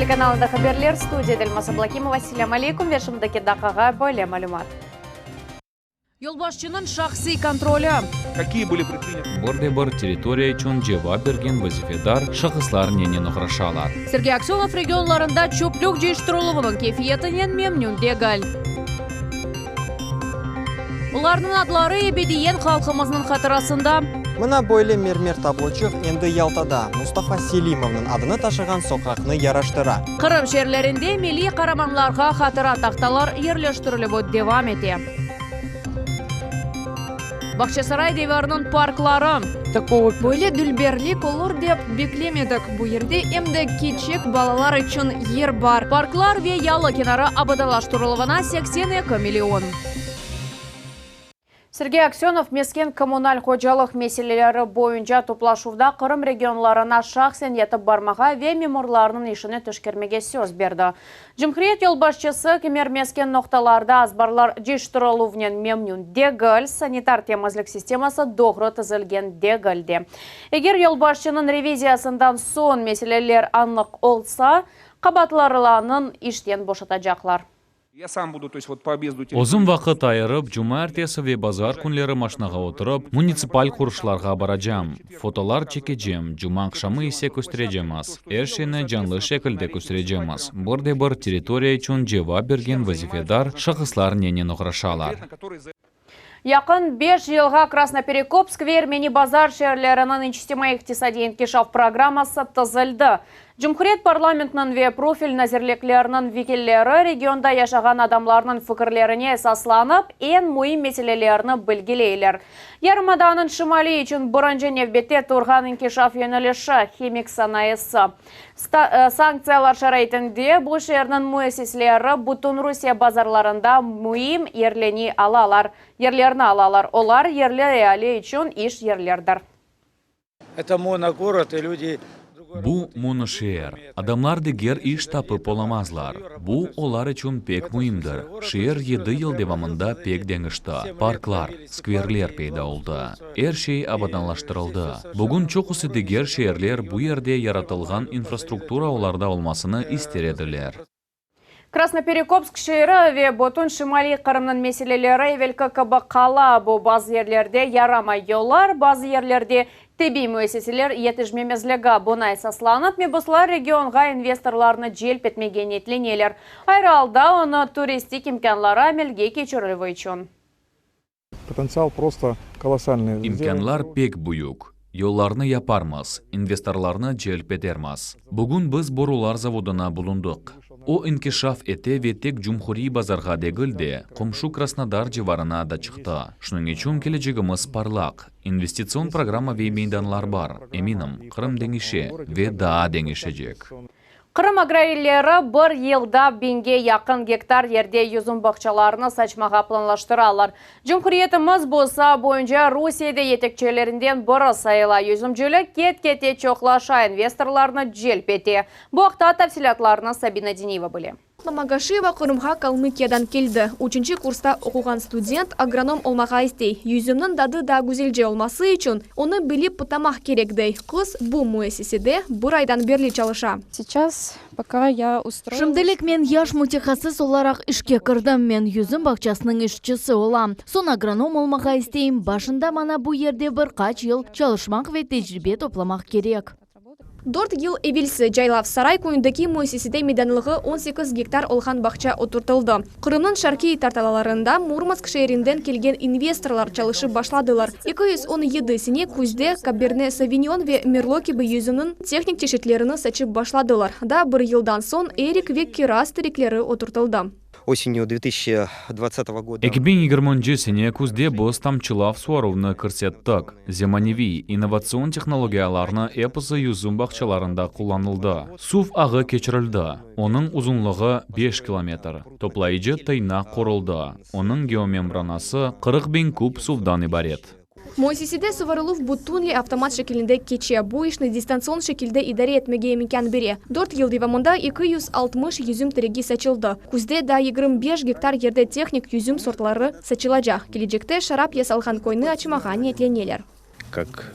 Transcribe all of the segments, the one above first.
Telekanalında haberler, studiyada Elmaz Ablakimova. Selâm aleykum ve şimdiki daqqağa böyle malümat. Yolbaşçınıñ şahsiy kontroli. Kakiye были predpriняты. Bir de bir territoriya içün cevap bergen vazifedar şahıslar nenen oğraşalar? Sergey Aksönov regionlarında çöplük cıyıştırıluvınıñ keyfiyetinen memnün degil. Olarnıñ adları ebediyen halqımıznıñ hatırasında. Mına böyle mermer tabloçıq endi Yaltada Mustafa Selimovnıñ adını taşığan soqaqnı yaraştıra. Qırım şeerlerinde milliy qaramanlarğa hatıra tahtalar yerleştirilüvi devam ete. Bağçasaray devriniñ parkları. Böyle dülberlik olur dep beklemedik. Bu yerde em de kiçik balalar içün yer bar. Parklar ve yalı kenarı abadanlaştırıluvına 82 million. Sergey Aksönov mesken-kommunal hocalıq meseleleri boyunca toplaşuvda Qırım regionlarına şahsen yetip barmağa ve memurlarnıñ işini teşkermege söz berdi. Cumhuriyet yolbaşçısı kimer mesken noqtalarda azbarlar cıyıştırıluvnen memnün degil, sanitar temizlik sisteması doğru tizilgen degil de. Eger yolbaşçınıñ reviziyasından soñ meseleler anıq olsa, qabaatlarılanıñ işten boşatacaqlar. Ya sam budu, to est vot po obezdu territoriyi. Özüm vaqıt ayırıp, cumaertesi ve bazar künleri maşnağa oturıp, munitsipal quruşlarğa baracam, fotolar çekecem, cuma aqşamı ise kösterecemiz. Er şeyni canlı şekilde kösterecemiz. Bir de bir territoriya içün cevap bergen vazifedar şahıslar nenen oğraşalar. Yaqın beş yılğa Krasnoperekopsk ve Ermeni Bazar şeerleriniñ içtimaiy-iqtisadiy inkişaf programması tizildi. Cumhuriyet parlamentiniñ ve profil nazirlikleriniñ vekilleri regionda yaşağan adamlarnıñ fikirlerine esaslanıp, eñ müim meselelerni bilgileyler. Yarımadanıñ şimali içün birinci nevbette turğan inkişaf yönelişi, himik sanayısı. Sanktsiyalar şaraitinde bu şeerniñ müessisleri bütün Rusiye bazarlarında müim yerleni alalar, yerlerni alalar, olar yerli eali içün iş yerlerdir. Eto monogorod, i lüdi. Bu monoşeer. Adamlar diger iş tapıp olamazlar. Bu, olar içün pek müimdir. Şeer yedi yıl devamında pek deñişti. Parklar, skverler peyda oldı. Er şey abadanlaştırıldı. Bugün çoqusı diger şeerler bu yerde yaratılğan infrastruktura olarda olmasını ister ediler. Krasnoperekopsk şeeri ve bütün Şimaliy Qırımnıñ meseleleri evelki kibi qala, bu bazı yerlerde yaramay yollar, bazı yerlerde tibbiy müessiseler yetişmemezligi. Buña esaslanıp, mebuslar regionğa investorlarnı celp etmege niyetleneler, ayrı alda onı turistik imkânları amelge keçirilüvi içün. Potentsial prosto kolossalnıy. İmkânlar pek büyük. Yollarnı yaparmız, investorlarnı celp etermiz. Bugün biz borular zavodına bulundıq. O inkişaf ete ve tek cumhuriy bazarğa degil de, qomşu Krasnodar civarına da çıqtı. Şunıñ içün kelecegimiz parlaq. İnvestitsion programma ve meydanlar bar. Eminim, Qırım deñişe ve daa deñişecek. Qırım agrariyleri bir yılda biñge yaqın gektar yerde yüzüm bağçalarını saçmağa planlaştıralar. Cumhuriyetimiz bu saa boyunca Rusiyede yetekçilerinden biri sayıla. Yüzümcilik ket-kete çoqlaşa, investorlarnı celp ete. Bu aqta tafsilâtlarnı Sabina Diniyeva bile. Mamagaşiyeva Qırımğa Kalmıkiyadan keldi. Üçünci kursta oquğan student agronom olmağa istey. Yüzümniñ tadı daa güzelce olması içün, onı bilip pıtamaq kerek, dey. Qız bu müessisede bir aydan berli çalışa. Seyças poka ya ustroilas. Şimdilik men yaş mütehassıs olaraq işke kirdim. Men yüzüm bağçasınıñ işçisi olam. Soñ agronom olmağa isteyim. Başında maña bu yerde bir qaç yıl çalışmaq ve tecribe toplamaq kerek. Dört yıl evelsi Caylav Saray köyündeki müessisede meydanlığı 18 gektar olğan bağça oturtıldı. Qırımnıñ şarqiy tartalalarında Murmansk şeerinden kelgen investorlar çalışıp başladılar. 217 sene küzde Kaberne Sovinyon ve Merlo kibi yüzümniñ tehnik çeşitlerini saçıp başladılar. Daa bir yıldan soñ erik ve kiraz terekleri oturtıldı. Osenью dve tısyaçı dvadtsatogo goda. 2020 sene küzde biz tamçılav suvaruvnı kirsettik. Zemaneviy, innovatsion tehnologiyalarnı episi yüzüm bağçalarında qullanıldı. Suv ağı keçirildi, onıñ uzunlığı beş kilometr, toplayıcı tıynaq quruldı, onıñ geomembranası 40 biñ kub suvdan ibaret. Müessisede suvarıluv bütünley avtomat şekilinde keçe. Bu işni distantsion şekilde idare etmege imkân bere. Dört yıl devamında 260 yüzüm teregi saçıldı. Küzde daa 25 gektar yerde tehnik yüzüm sortları saçılacaq. Kelecekte şarap yasalğan köyni açmağa niyetleneler. Как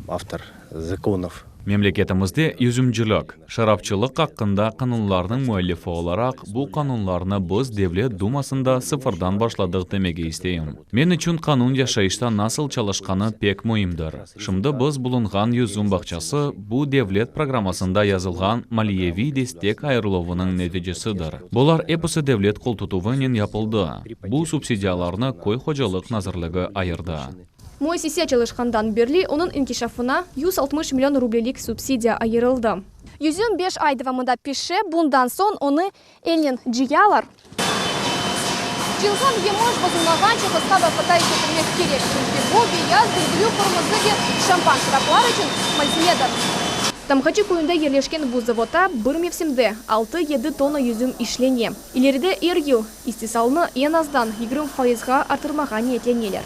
автор законов. Memleketimizde yüzümcilik, şarapçılıq aqqında qanunlarnıñ müellifi olaraq, bu qanunlarnı biz Devlet Dumasında sıfırdan başladıq demege isteyim. Men içün qanun yaşayışta nasıl çalışqanı pek müimdir. Şimdi biz bulunğan yüzüm bağçası, bu devlet programmasında yazılğan maliyeviy destek ayırıluvınıñ neticesidir. Bular episi devlet qoltutuvınen yapıldı. Bu subsidiyalarnı Köy hocalıq nazirligi ayırdı. Müessise çalışqandan berli onıñ inkişafına 160 million rublelik subsidiya ayırıldı. Yüzüm beş ay devamında pişe, bundan soñ onı elnen cıyalar. Cıyılğan yemiş bozulmağance qısqa vaqıtta işletilmek kerek, çünki bu beyaz, bülbülü, qırmızı ve şampan şaraplar içün malzemedir. Tamğaçı köyünde yerleşken bu zavodda bir mevsimde altı-yedi tonna yüzüm işlene. İleride er yıl istisalnı eñ azdan 20 fayızğa arttırmağa niyetleneler.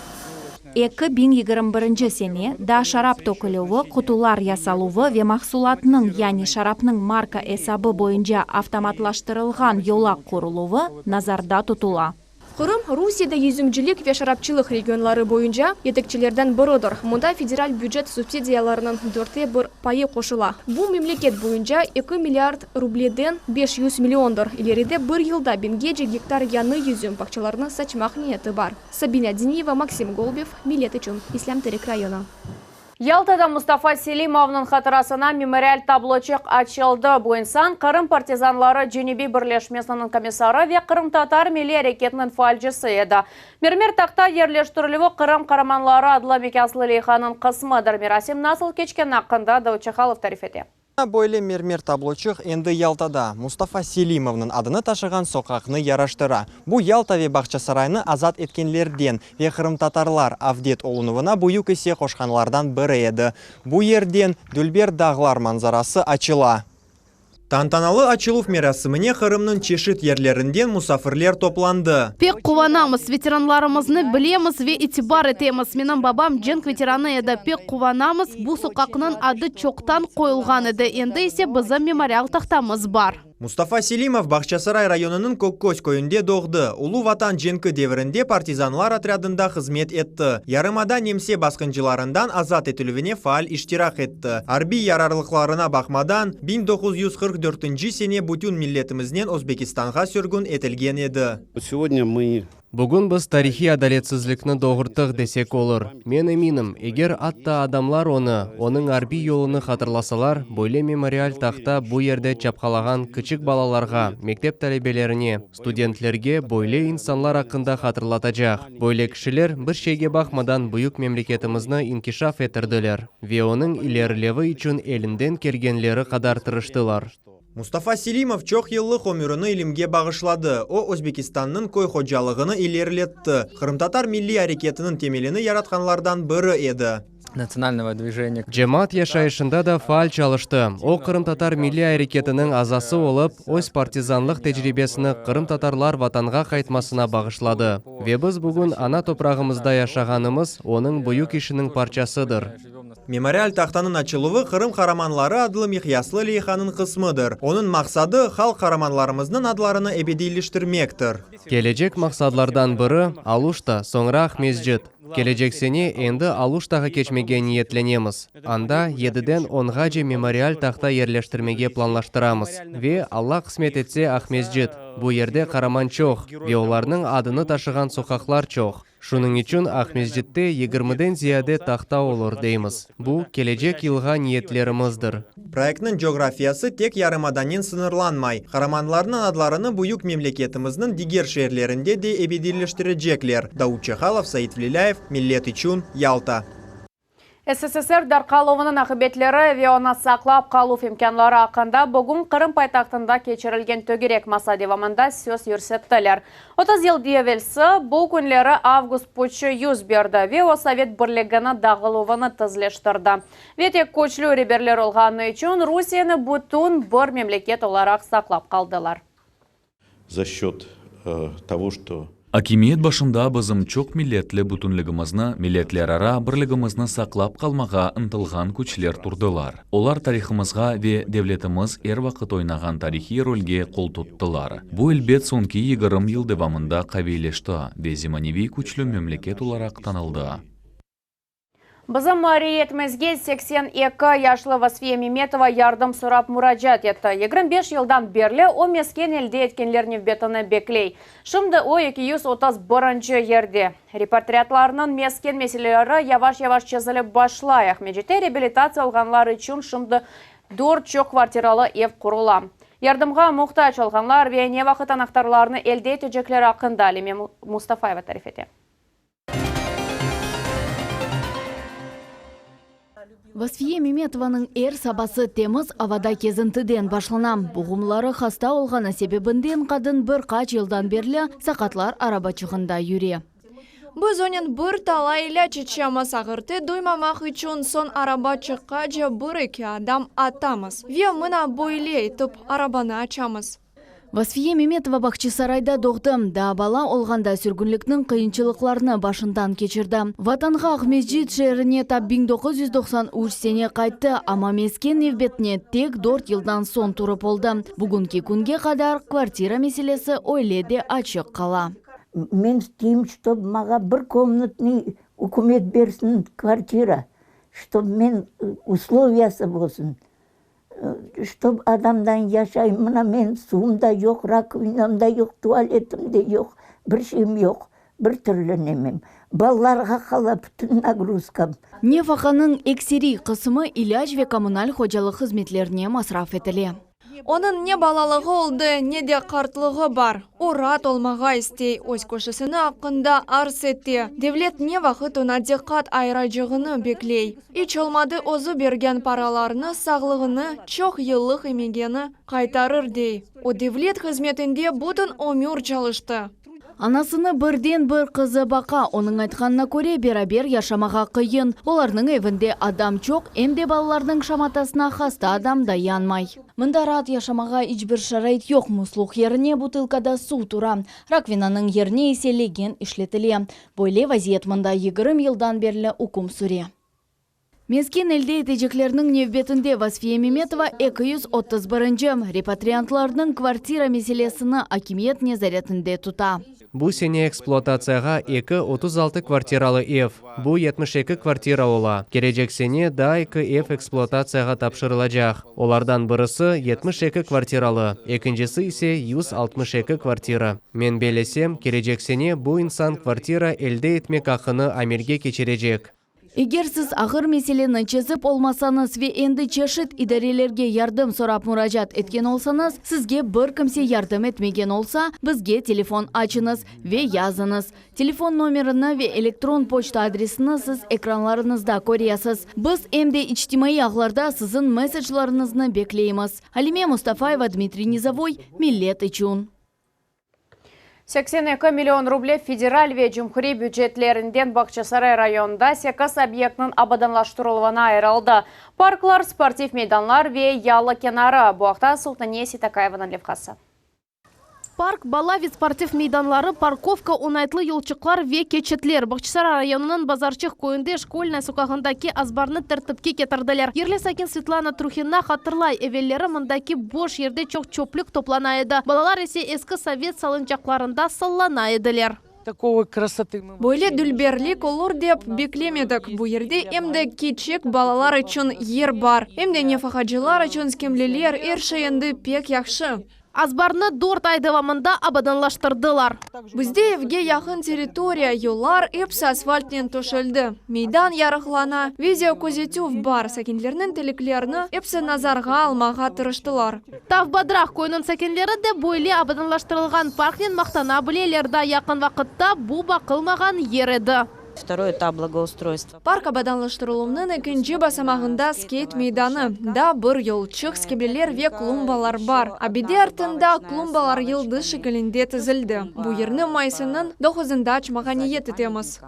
2021 sene da şarap tökülüvi, qutular yasaluvı ve mahsulatnıñ, yani şarapnıñ marka esabı boyunca avtomatlaştırılğan yolaq quruluvı nazarda tutula. Qırım, Rusiyede yüzümcilik ve şarapçılıq regionları boyunca yetekçilerden biridir. Mında federal bücet subsidiyalarınıñ dörtte bir payı qoşula. Bu, memleket boyunca eki milliard rubleden 500 milliondır. İleride bir yılda biñgece gektar yañı yüzüm bağçalarını saçmaq niyeti bar. Sabina Diniyeva, Maksim Golubev, Millet içün, İslâm Terek rayonı. Yaltada Mustafa Selimovnıñ hatırasına memorial tabloçıq açıldı. Bu insan Qırım partizanları Cenübiy birleşmesiniñ komissarı ve qırımtatar milliy areketiniñ faalcisi edi. Mermer tahta yerleştirilüvi Qırım qaramanları adlı mekâslı leyhanıñ qısmıdır. Merasim nasıl keçkeni aqqında Davut Çakalov tarif ete. Böyle mermer tabloçıq endi Yaltada Mustafa Selimovnıñ adını taşığan soqaqnı yaraştıra. Bu Yalta ve Bağçasaraynı azat etkenlerden ve qırımtatarlar avdet olunuvına büyük isse qoşqanlardan biri edi. Bu yerden dülber dağlar manzarası açıla. Tantanalı açıluv merasimine Qırımnıñ çeşit yerlerinden musafirler toplandı. Pek quvanamız, veteranlarımıznı bilemiz ve itibar etemiz. Menim babam cenk veteranı edi. Pek quvanamız, bu soqaqnıñ adı çoqtan qoyulğan edi, endi ise bizim memorial tahtamız bar. Mustafa Selimov Bağçasaray rayonınıñ Kökköz köyünde doğdı. Ulu Vatan cenki devirinde partizanlar otrâdında hızmet etti. Yarımada nemse basqıncılarından azat etilüvine faal iştirak etti. Arbiy yararlıqlarına baqmadan, 1944 sene bütün milletimiznen Özbekistanğa sürgün etilgen edi. Segodnâ mı Bugün biz tarihiy adaletsizlikni doğurttıq desek olur. Men eminim, eger atta adamlar onı, onıñ arbiy yolunı hatırlasalar, böyle memorial tahta bu yerde çapqalağan kiçik balalarğa, mektep talebelerine, studentlerge böyle insanlar aqqında hatırlatacaq. Böyle kişiler bir şeyge baqmadan büyük memleketimizni inkişaf ettirdiler ve onıñ ilerilevi içün elinden kelgenleri qadar tırıştılar. Mustafa Selimov çoq yıllıq ömürini ilimge bağışladı. O, Özbekistannıñ köy hocalığını ileriletti, qırımtatar milliy areketiniñ temelini yaratqanlardan biri edi. Natsionalnogo dvijeniya. Cemaat yaşayışında da faal çalıştı. O, qırımtatar milliy areketiniñ azası olıp, öz partizanlıq tecribesini qırımtatarlar Vatanğa qaytmasına bağışladı. Ve biz bugün ana toprağımızda yaşağanımız onıñ büyük işiniñ parçasıdır. Memorial tahtanıñ açıluvı Qırım qaramanları adlı miqyaslı leyhanıñ qısmıdır. Onıñ maqsadı, halq qaramanlarımıznıñ adlarını ebediyleştirmektir. Kelecek maqsadlardan biri, Aluşta, soñra Aqmescit. Kelecek sene endi Aluştağa keçmege niyetlenemiz. Anda yediden onğace memorial tahta yerleştirmege planlaştıramız. Ve, Alla qısmet etse, Aqmescit. Bu yerde qaraman çoq ve olarnıñ adını taşığan soqaqlar çoq. Şunıñ içün Aqmescitte yigirmiden ziyade tahta olur, deymiz. Bu, kelecek yılğa niyetlerimizdir. Proyektniñ coğrafiyası tek yarımadanen sıñırlanmay. Qaramanlarnıñ adlarını büyük memleketimizniñ diger şeerlerinde de ebediyleştirecekler. Davut Çahalov, Said Velilâyev, Millet içün, Yalta. SSSR darqaluvınıñ aqibetleri ve onı saqlap qaluv imkânları aqqında bugün Qırım paytahtında keçirilgen tögerek masa devamında söz yürsettiler. 30 yıl evelsi bu künleri avgust putçı yüz berdi ve o Sovet Birligini dağıluvını tezleştirdi. Ve tek küçlü reberler olğanı içün Rusiyeni bütün bir memleket olaraq saqlap qaldılar. Za scet togo, çto. Akimiyet başında bizim çoq milletli bütünligimizni, milletlerara birligimizni saqlap qalmağa ıntılğan küçler turdılar. Olar tarihımızğa ve devletimiz er vaqıt oynağan tarihiy rolge qol tuttılar. Bu, elbet, soñki yigirim yıl devamında qaviyleşti ve zemaneviy küçlü memleket olaraq tanıldı. Bizim muarriyetimizge 82 yaşlı Vasfiye Memetova yardım sorap muracaat etti. 25 yıldan berli o mesken elde etkenler nevbetini bekley. Şimdi o 231-nci yerde. Repatriatlarnıñ mesken meseleleri yavaş-yavaş çezilip başlay. Aqmescitte reabilitatsiya olğanlar içün şimdi dört çoq kvartiralı ev qurula. Yardımğa muhtac olğanlar ve ne vaqıt anahtarlarnı elde etecekleri aqqında Alime Mustafayeva tarif ete. Vasfiye Memetovanıñ er sabası temiz avada kezintiden başlana. Buğumları hasta olğanı sebebinden qadın bir qaç yıldan berli saqatlar arabaçığında yüre. Biz onen bir talay ilâc içemiz, ağırtı duymamaq içün, soñ arabaçıqqace bir-eki adım atamız ve mına böyle etip arabanı açamız. Vasfiye Memetova Bağçasarayda doğdı. Daa bala olğanda sürgünlikniñ qıyınçılıqlarını başından keçirdi. Vatanğa Aqmescit şeerine tap 1993 sene qayttı, amma mesken nevbetine tek dört yıldan soñ turıp oldı. Bugünki künge qadar kvartira meselesi öyle de açıq qala. Men isteyim, ştob mağa bir komnatnıy ükümet bersin kvartira, ştob men usloviyası bolsun, ştob adamdan yaşayım. Mına men suvum da yoq, rakovinam da yoq, tualetim de yoq, bir şeyim yoq, bir türlü nemem. Balalarğa qala bütün nagruzkam. Nefaqanıñ ekseriy qısmı ilâc ve kommunal hocalıq hızmetlerine masraf etile. Onıñ ne balalığı oldı, ne de qartlığı bar. O, raat olmağa istey, öz köşesini aqqında arz ete, devlet ne vaqıt oña diqqat ayıracağını bekley. İç olmadı özü bergen paralarnı, sağlığını, çoq yıllıq emegeni qaytarır, dey. O, devlet hızmetinde bütün ömür çalıştı. Anasını birden-bir qızı baqa. Onıñ aytqanına köre, beraber yaşamağa qıyın. Olarnıñ evinde adam çoq, em de balalarnıñ şamatasına hasta adam dayanmay. Mında raat yaşamağa iç bir şarait yoq, musluq yerine butılkada suv tura, rakvinanıñ yerine ise legen işletile. Böyle vaziyet mında 20 yıldan berli üküm süre. Mesken elde eteceklerniñ nevbetinde Vasfiye Memetova 231-nci. Repatriantlarnıñ kvartira meselesini akimiyet nezaretinde tuta. Bu sene ekspluatatsiyağa eki 36 kvartiralı ev, bu 72 kvartira ola. Kelecek sene daa eki ev ekspluatatsiyağa tapşırılacaq, olardan birisi 72 kvartiralı, ekincisi ise 162 kvartira. Men bellesem, kelecek sene bu insan kvartira elde etmek aqqını amelge keçirecek. Eger siz ağır meseleni çezip olmasañız ve endi çeşit idarelerge yardım sorap muracaat etken olsañız, sizge bir kimse yardım etmegen olsa, bizge telefon açıñız ve yazıñız. Telefon nomerini ve elektron poçta adresini siz ekranlarıñızda köresiz. Biz em de içtimaiy ağlarda siziñ mesaclarıñıznı bekleymiz. Alime Mustafayeva, Dmitriy Nizovoy, Millet içün. 82 million ruble federal ve cumhuriy bücetlerinden Bağçasaray rayonında sekiz obyektniñ abadanlaştırıluvına ayırıldı. Parklar, sportiv meydanlar ve yalı kenarı. Bu aqta Sultaniye Seytakayevanıñ levhası. Park, bala ve sportiv meydanları, parkovka, oñaytlı yolçıqlar ve keçitler. Bağçasaray rayonınıñ Bazarçıq köyünde Şkolnaya soqağındaki azbarnı tertipke ketirdiler. Yerli sakin Svetlana Truhina hatırlay, evelleri mındaki boş yerde çoq çöplük toplana edi, balalar ise eski sovet salıncaqlarında sallana ediler. Böyle dülberlik olur dep beklemedik. Bu yerde em de kiçik balalar içün yer bar, em de nefaqacılar içün skemleler, er şey endi pek yahşı. Azbarnı dört ay devamında abadanlaştırdılar. Bizde evge yaqın territoriya, yollar, episi asfaltnen töşeldi. Meydan yarıqlana, videoközetüv bar, sakinlerniñ tileklerini episi nazarğa almağa tırıştılar. Tav Badraq köyüniñ sakinleri de böyle abadanlaştırılğan parknen maqtana bileler. Daa yaqın vaqıtta bu baqılmağan yer edi. Vtoroy etap blagoustroystva. Park abadanlaştırıluvnıñ ekinci basamağında skeyt meydanı, daa bir yolçıq, skebleler ve klumbalar bar. Abide artında klumbalar yıldız şekilinde tizildi. Bu yerni mayısınıñ doquzında açmağa niyet etemiz.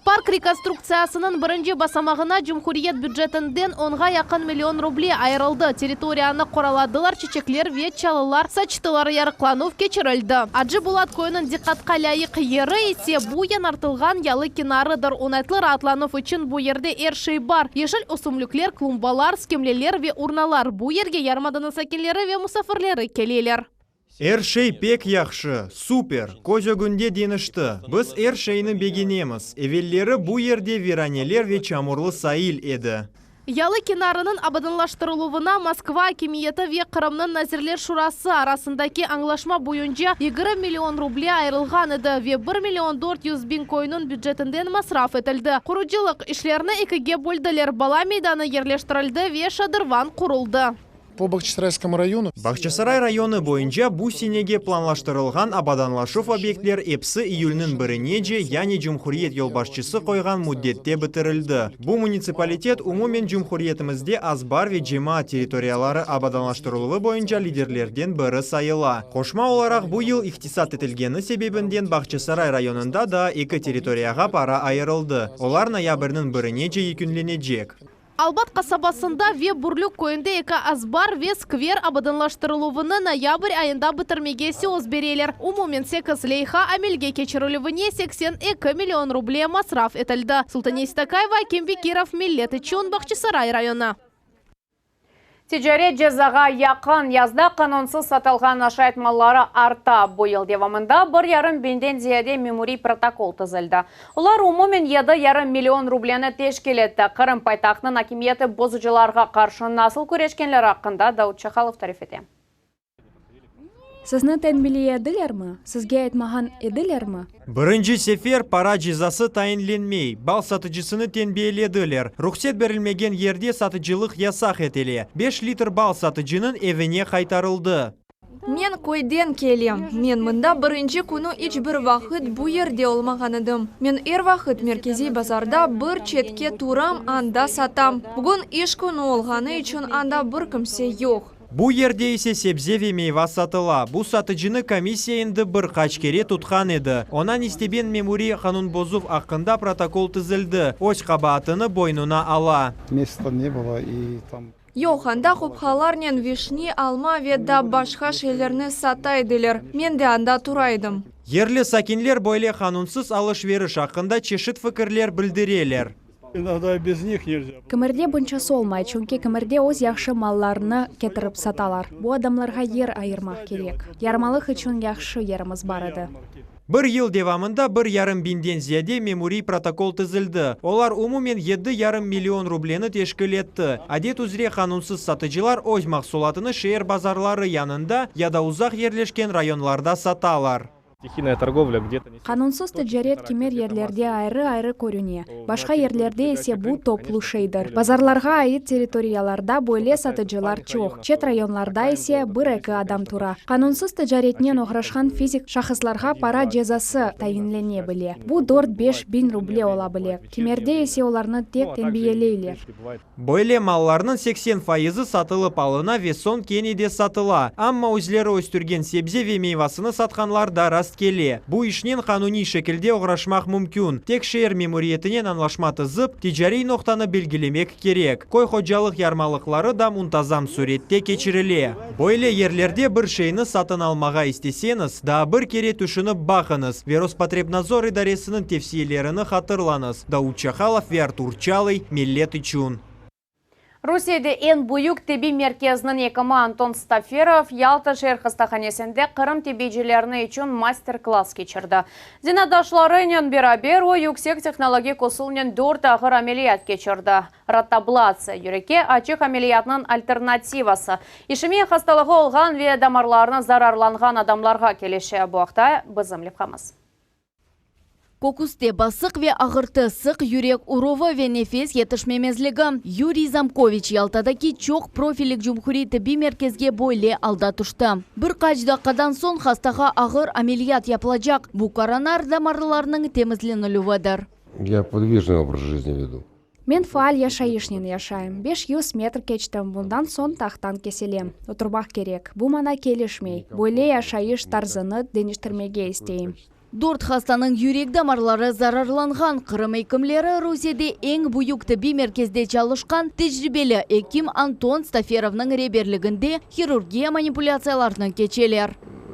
Park rekonstruktsiyasınıñ birinci basamağına cumhuriyet bücetinden onğa yaqın million ruble ayırıldı. Territoriyanı qoraladılar, çiçekler ve çalılar saçtılar, yarıqlanuv keçirildi. Acı Bulat köyüniñ diqqatqa lâyıq yeri ise bu yañartılğan yalı kenarıdır. Oñaytlı raatlanuv içün bu yerde er şey bar, yeşil ösümlikler, klumbalar, skemleler ve urnalar. Bu yerge yarımadanıñ sakinleri ve musafirleri keleler. Er şey pek yahşı, super, köz ögünde deñişti. Biz er şeyni begenemiz. Evelleri bu yerde viraneler ve çamurlı sail edi. Yalı kenarınıñ abadanlaştırıluvına Moskva akimiyeti ve Qırımnıñ Nazirler Şurası arasındaki añlaşma boyunca 20 million ruble ayırılğan edi ve bir million 400 biñ köyniñ bücetinden masraf etildi. Qurucılıq işlerini ekige böldiler, bala meydanı yerleştirildi ve şadırvan quruldı. По Бахчисарайскому району. Bağçasaray rayonı boyunca bu senege planlaştırılğan abadanlaşuv obyektler episi iyülniñ birinece, yani cumhuriyet yolbaşçısı qoyğan müddette bitirildi. Bu munitsipalitet umumen cumhuriyetimizde azbar ve cemaat territoriyaları abadanlaştırıluvı boyunca liderlerden biri sayıla. Qoşma olaraq, bu yıl ihtisas etilgeni sebebinden Bağçasaray rayonında daa eki territoriyağa para ayırıldı. Olar noyabrniñ birinece yekünlenecek. Albat qasabasında ve Bürlük köyünde eki azbar ve skver abadanlaştırıluvını noyabr ayında bitirmege söz bereler. Umumen sekiz leyha amelge keçirilüvine 82 million ruble masraf etildi. Sultane Stakayeva, Akim Bekirov, Millet içün Bağçasaray rayonı. Ticaret cezağa yaqın yazda qanunsız satılğan aşayt malları arta. Bu yıl devamında 1,5 biñden ziyade memuriy protokol tizildi. Olar umumen 7,5 million rubleni teşkil etti. Qırım paytahtınıñ akimiyeti bozucılarğa qarşı nasıl küreşkenleri aqqında Daud Çahalov tarif ete. Sizni tenbiyeledilermi? Sizge aytmağan edilermi? Birinci sefer para cezası tayinlenmey. Bal satıcısını tenbiyelediler. Ruhset berilmegen yerde satıcılıq yasaq etile. 5 litr bal satıcınıñ evine qaytarıldı. Men köyden kelem. Men mında birinci künü iç bir vaqıt bu yerde olmağan edim. Men er vaqıt merkeziy bazarda bir çetke turam, anda satam. Bugün iş künü olğanı içün anda bir kimse yoq. Bu yerde ise sebze ve meyva satıla. Bu satıcını komissiya endi bir qaç kere tutqan edi. Oña nisbeten memuriy qanunbozuv aqqında protokol tizildi. Öz qabaatını boynuna ala. Места не было и там Yoq, anda qopqalarnen vişne, alma ve da başqa şeylerni sata ediler. Men de anda tura edim. Yerli sakinler böyle qanunsız alış-veriş aqqında çeşit fikirler bildireler. Иногда и без них нельзя. Kimerde bunçası olmay, çünki kimerde öz yahşı mallarını ketirip satalar. Bu adamlarğa yer ayırmaq kerek. Yarmalıq içün yahşı yerimiz bar edi. Bir yıl devamında 1,5 biñden ziyade memuriy protokol tizildi. Olar umumen 7,5 million rubleni teşkil etti. Adet üzre qanunsız satıcılar öz mahsulatını şeer bazarları yanında ya da uzaq yerleşken rayonlarda satalar. Стихийная торговля где-то не Qanunsız ticaret kimer yerlerde ayrı-ayrı körüne. Başqa yerlerde ise bu toplu şeydir. Bazarlarğa ait territoriyalarda böyle satıcılar çoq. Çet rayonlarda ise bir-eki adam tura. Qanunsız ticaretnen oğraşqan fizik şahıslarğa para cezası tayinlene bile. Bu 4-5 biñ ruble ola bile. Kimerde ise olarnı tek tenbiyeleyler. Böyle mallarnıñ 80 fayızı satılıp alına ve soñ kene de satıla. Amma özleri östürgen sebze ve meyvasını satqanlar da rast kele. Bu işnen qanuniy şekilde oğraşmaq mümkün. Tek şeer memuriyetinen añlaşma tizip, ticariy noqtanı belgilemek kerek. Köy hocalıq yarmalıqları da muntazam sürette keçirile. Böyle yerlerde bir şeyni satın almağa isteseñiz, daa bir kere tüşünip baqıñız ve Rospotrebnadzor idaresiniñ tevsiyelerini hatırlañız. Daud Çahalov ve Artur Çalıy, Millet içün. Rusiyede eñ büyük tibbiy merkeziniñ ekimi Anton Staferov Yalta şeer hastahanesinde Qırım tibbiycileri içün master-klass keçirdi. Zenaatdaşlarınen beraber o yüksek tehnologik usulnen dört ağır ameliyat keçirdi. Rotablatsiya, yürekke açıq ameliyatnıñ alternativası. İşemiya hastalığı olğan ve damarlarını zararlanğan adamlarğa kelişe. Bu aqta bizim levhamız. Köküste basıq ve ağırtı, sıq yürek uruvı ve nefes yetişmemezligi. Yuriy Zamkoviç Yaltadaki çoq profillik cumhuriy tibbiy merkezge böyle alda tüşti. Bir qaç daqqadan soñ hastağa ağır ameliyat yapılacaq. Bu koronar damarlarınıñ temizlenilüvidir. Я подвижный образ жизни веду. Men faal yaşayışnen yaşayım. 500 metr keçtim, bundan soñ taqtan kesilem. Oturmaq kerek. Bu maña kelişmey. Böyle yaşayış tarzını deñiştirmege isteyim. Dört hastanıñ yürek damarları zararlanğan Qırım ekimleri Rusiyede eñ büyük tibbiy merkezde çalışqan tecribeli ekim Anton Staferovnıñ reberliginde hirurgiya manipulyatsiyalarını keçeler.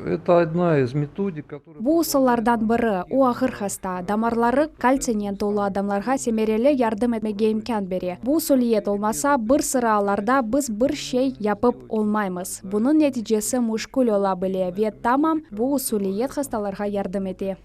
Это одна из методик, которая... Bu usullardan biri, o ağır hasta, damarları kaltsiynen tolu adamlarğa semereli yardım etmege imkân bere. Bu usuliyet olmasa, bir sıra allarda biz bir şey yapıp olmaymız. Bunıñ neticesi müşkül ola bile ve tamam bu usuliyet hastalarğa yardım ete.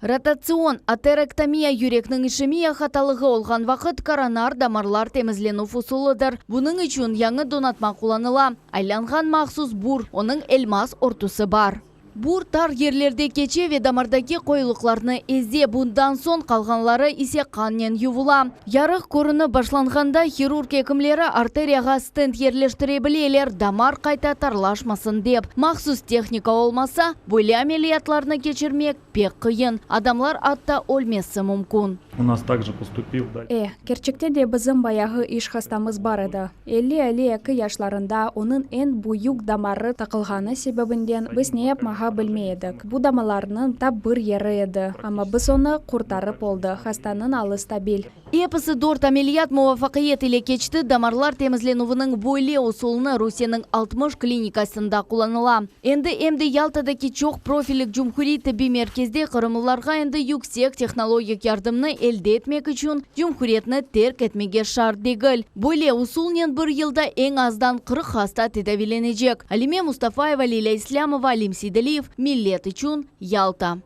Rotatsion aterektomiya yürekniñ işemiya hatalığı olğan vaqıt koronar damarlar temizlenüv usulıdır. Bunıñ içün yañı donatma qullanıla, aylanğan mahsus bur, onıñ elmaz örtüsi bar. Bur tar yerlerde keçe ve damardaki qoyulıqlarnı eze, bundan soñ qalğanları ise qannen yuvula. Yarıq körünip başlanğanda hirurg ekimleri arteriyağa stent yerleştire bileler, damar qayta tarlaşmasın dep. Mahsus tehnika olmasa, böyle ameliyatlarnı keçirmek pek qıyın, adamlar atta ölmesi mümkün. У нас также поступил... E, kerçekten de bizim bayağı iş hastamız bar edi. 50-52 yaşlarında onıñ eñ büyük damarı taqılğanı sebebinden biz ne yapmağa bilmey edik. Bu damarlarnıñ tap bir yeri edi, amma biz onı qurtarıp oldıq, hastanıñ alı stabil. Episi dört ameliyat muvafaqiyet ile keçti, damarlar temizlenüviniñ böyle usulını Rusiyeniñ 60 klinikasında qullanıla. Endi em de Yaltadaki çoq profillik cumhuriy tibbiy merkezde qırımlılarğa endi yüksek tehnologik yardımnı elde etmek içün cumhuriyetni terk etmege şart degil. Böyle usulnen bir yılda eñ azdan 40 hasta tedaviylenecek. Alime Mustafayeva, Lilâ İslâmova, Alim Seydaliyev, Millet içün, Yalta.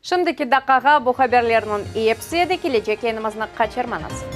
Şimdiki daqqağa bu haberlerniñ episi de kelecek yayınımıznı qaçırmañız.